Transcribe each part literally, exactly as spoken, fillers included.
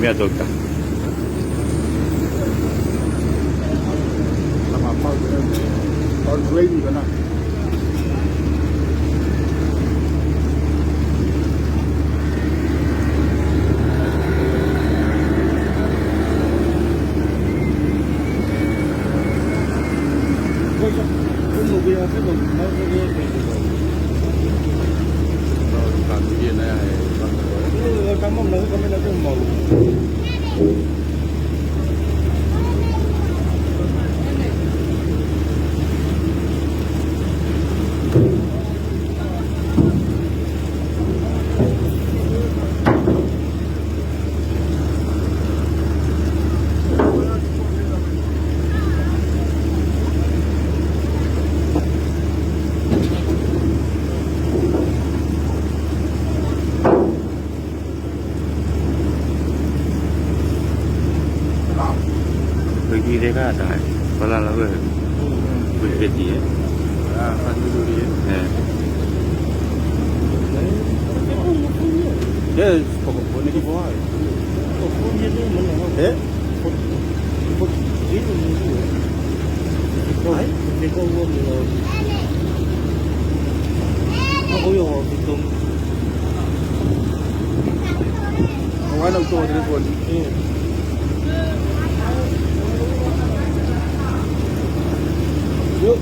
Meʻa tō ka. Lama mau, mau, mau, Ko e kiʻi leka ʻa e taha. Pala la ko e. Ko e peti, ē? Ah, kan dulu dia. Ē. Yes, pokok pun ini buat. Ē? Ai? Hawana ʻo e telefoni. Yo.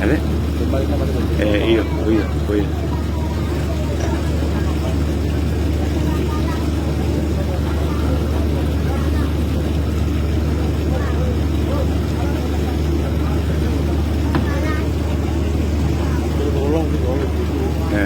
Ane? Ē, ʻio, ʻio, ʻio. Ē.